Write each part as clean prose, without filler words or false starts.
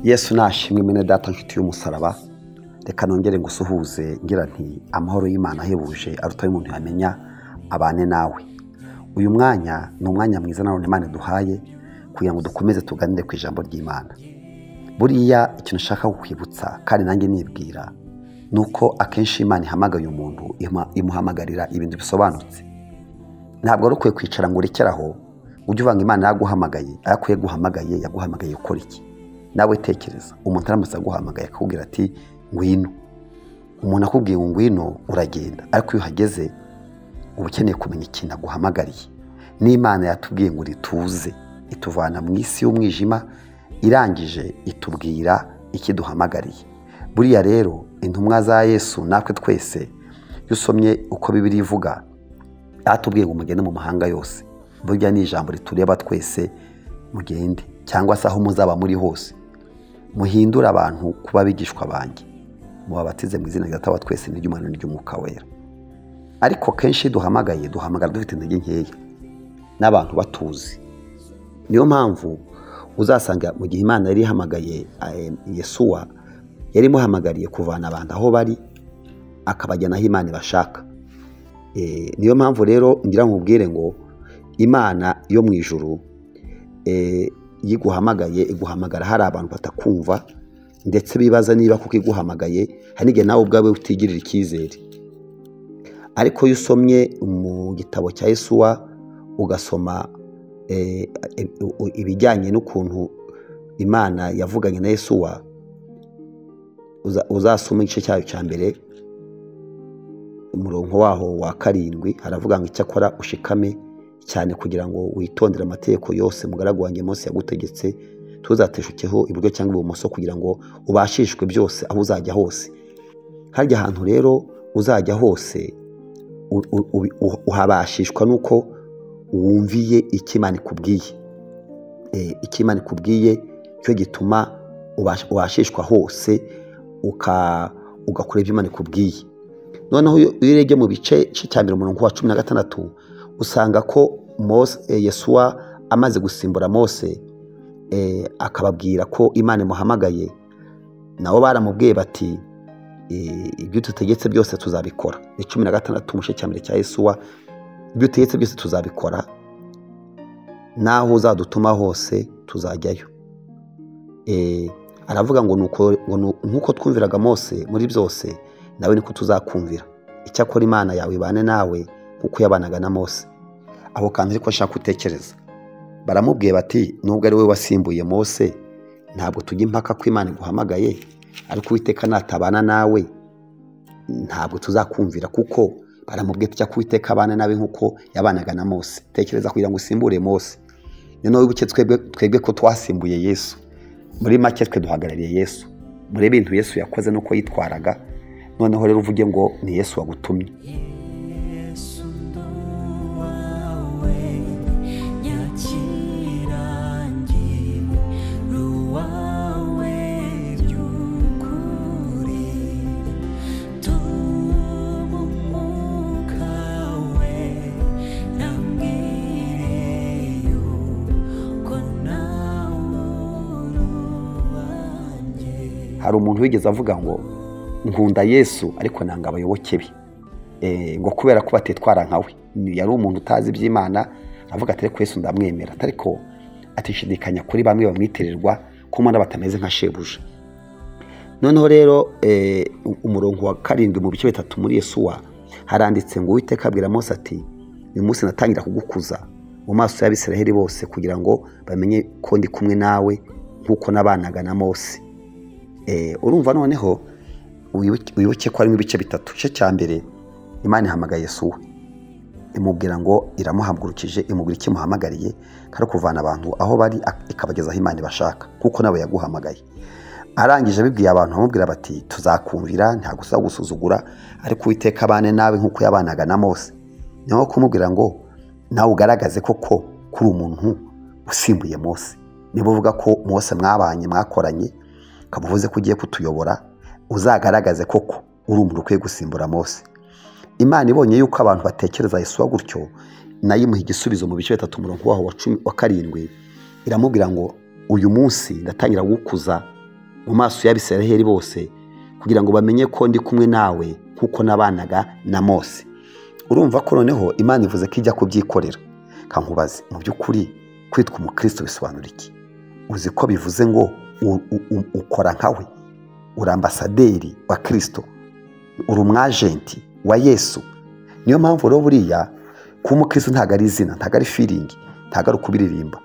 Yesu nashimwe mwene data nshuti y'umusaraba, reka nongere ngusuhuze ngira nti amahoro y'Imana ahebuje aruta y'umuntu yamenya abane nawe. Uyu mwanya ni umwanya mwiza nanone Imana duhaye kugira ngo dukomeze tuganire ku ijambo ry'Imana. Buriya ikintu nshaka kukwibutsa kandi nanjye nibwira nuko akenshi Imana ihamagaye umuntu imuhamagarira ibintu bisobanutse. Ntabwo ari ukwiye kwicara ngo urekeraho ujye uvanga Imana yaguhamagaye, akwiye guhamagaye yaguhamagaye ukora iki? Nawe tekereza umuntu aramutse aguhamagaye akakubwira ati ngwino. Umuntu akubwiye ngo ngwino uragenda, ariko iyo uhageze uba ukeneye kumenya ikintu aguhamagariye. N'Imana yatubwiye ngo rituze, ituvana mu isi y'umwijima, irangije itubwira ikiduhamagariye. Buriya rero intumwa za Yesu natwe twese iyo usomye uko Bibiliya ivuga, yatubwiye ngo mugende mu mahanga yose. Burya ni ijambo ritureba twese, mugende cyangwa se aho muzaba muri hose, muhindure abantu kuba abigishwa banjye, mubabatize mu izina rya Data wa twese n'iry'Umwana n'iry'Umwuka Wera. Ariko kenshi duhamagaye duhamagara dufite intege nkeya n'abantu batuzi. Niyo mpamvu uzasanga mu gihe Imana yari ihamagaye Yesuwa, yari imuhamagariye kuvana abantu aho bari akabajyana aho Imana ibashaka. Niyo mpamvu rero ngira nkubwire ngo Imana yo mu ijuru yiguhamagaye iguhamagara hari abantu batakumva, ndetse bibaza niba kuko iguhamagaye, hari n'igihe nawe ubwawe utigirira icyizere. Ariko iyo usomye mu gitabo cya Yesuwa ugasoma ibijyanye n'ukuntu Imana yavuganye na Yesuwa, uzasoma igice cyayo cya mbere umurongo waho wa 7, haravuga ngo icyakora ushikame cyane kugira ngo witondere amategeko yose mugaragu wanjye Mose yagutegetse, tuzateshukeho iburyo cyangwa ibumoso kugira ngo ubashishwe byose aho uzajya hose. Harya hantu rero uzajya hose uhabashishwa nuko wumviye icyo Imana ikubwiye. Icyo Imana ikubwiye cyo gituma ubashishwa hose, ugakora ibyo Imana ikubwiye. Noneho iyo urebye mu bice cya mbere umurongo wa 16 usanga ko Mose, Yesuwa amaze gusimbura Mose, akababwira ko Imana imuhamagaye, nabo baramubwiye bati ibyo tutegetse byose tuzabikora. Ni 16 mu gice cya mbere cya Yesuwa, ibyo utegetse byose tuzabikora, naho uzadutuma hose tuzajyayo. Aravuga ngo nuko twumviraga Mose muri byose, nawe niko tuzakumvira. Icyakora Imana yawe ibane nawe kuko yabanaga na Mose. Aho kandi ariko ashaka gutekereza, baramubwiye bati nubwo ari we wasimbuye Mose, ntabwo tujya impaka ko Imana iguhamagaye, ariko Uwiteka natabana nawe ntabwo tuzakumvira, kuko baramubwiye tujya ku Uwiteka abana nawe nkuko yabanaga na Mose. Tekereza kugira ngo usimbure Mose. Noneho wibuke twebwe ko twasimbuye Yesu. Muri make twe duhagarariye Yesu. Muri ibintu Yesu yakoze nuko yitwaraga, noneho rero uvuge ngo ni Yesu wagutumye. Yesu nduwawe, nyakirangi ruwawe by'ukuri, tuma umwuka we nambwire yuko nawe uri uwanjye. Hari umuntu wigeze avuga ngo nkunda Yesu ariko nanga abayoboke be, ngo kubera ko batetwara nkawe. Yari umuntu utazi iby'Imana, avuga ati ariko Yesu ndamwemera, ariko atishidikanya kuri bamwe bamwitirirwa ko mbona batameze nka shebuja. Noneho rero umurongo wa 7 mu bice 3 muri Yesuwa haranditse ngo Uwiteka abwira Mose ati uyu munsi natangira kugukuza mu maso y'Abisiraheli bose kugira ngo bamenye ko ndi kumwe nawe nkuko nabanaga na Mose. Urumva noneho wibuke ko harimo ibice 3. Igice cya mbere Imana ihamagaye Yesuwa, imubwira ngo iramuhagurukije, imubwira icyo imuhamagariye, kari kuvana abantu aho bari ikabageza aho Imana ibashaka, kuko nawe yaguhamagaye. Arangije abibwiye abantu bamubwira bati tuzakumvira, ntabwo tuzagusuzugura, ariko Uwiteka abane nawe nkuko yabanaga na Mose. Niho kumubwira ngo nawe ugaragaze koko kuri umuntu usimbuye Mose. Niba uvuga ko Mose mwabanye mwakoranye, kabuvuze ko ugiye kutuyobora, uzagaragaze koko uri umuntu ukwiye gusimbura Mose. Imana ibonye yuko abantu batekereza Yesuwa gutyo, nayo imuha igisubizo mu bice 3 umurongo waho wa 7, iramubwira ngo uyu munsi ndatangira gukuza mu maso y'Abisiraheli bose, kugira ngo bamenye ko ndi kumwe nawe nk'uko nabanaga na Mose. Urumva ko noneho Imana ivuze ko ijya kubyikorera. Kankubaze, mu by'ukuri kwitwa umukristo bisobanura iki? Uzi ko bivuze ngo ukora nkawe, uri ambasaderi wa Kristo, uri umwajenti wa Yesu. Niyo mpamvu rero buriya kuba umukristo ntabwo ari izina, ntabwo ari feeling, ntabwo ari ukubiririmba,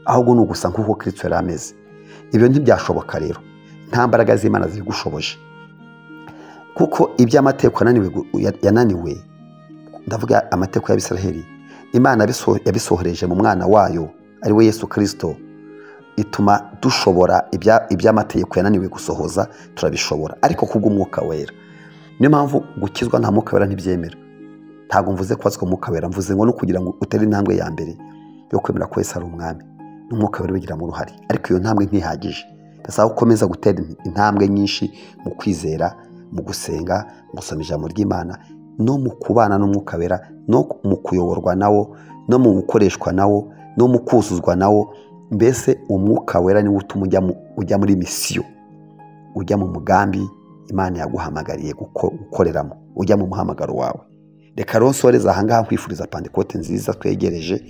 ahubwo ni ugusa nk'uko Kristo yari ameze. Ibyo ntibyashoboka rero nta mbaraga z'Imana zibigushoboje, kuko iby'amategeko yananiwe, ndavuga amategeko y'Abisiraheli, Imana yabisohoreje mu mwana wayo ari we Yesu Kristo, ituma dushobora iby'amategeko yananiwe gusohoza, turabishobora ariko kubw'umwuka wera. Niyo mpamvu gukizwa nta mwuka wera ntibyemera. Ntabwo mvuze kubazwa umwuka wera, mvuze ngo no kugira ngo utere intambwe ya mbere yo kwemera ko Yesu ari umwami, n'umwuka wera ubigiramo uruhare. Ariko iyo ntambwe ntihagije, bisaba ko ukomeza gutera intambwe nyinshi mu kwizera, mu gusenga, mu gusoma ijambo ry'Imana, no mu kubana n'umwuka wera, no mu kuyoborwa nawo, no mu gukoreshwa nawo, no mu kuzuzwa nawo. Mbese umwuka wera niwo utuma ujya muri misiyo, ujya mu mugambi Imana yaguhamagariye gukoreramo, ujya mu muhamagaro wawe. Reka rero nsoreze aha ngaha nkwifuriza Pantekote nziza twegereje,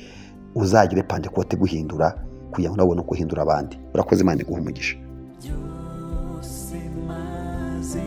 uzagire Pantekote guhindura kugira ngo nawe ubone uko uhindura abandi. Urakoze, Imana iguhe umugisha. Byose maze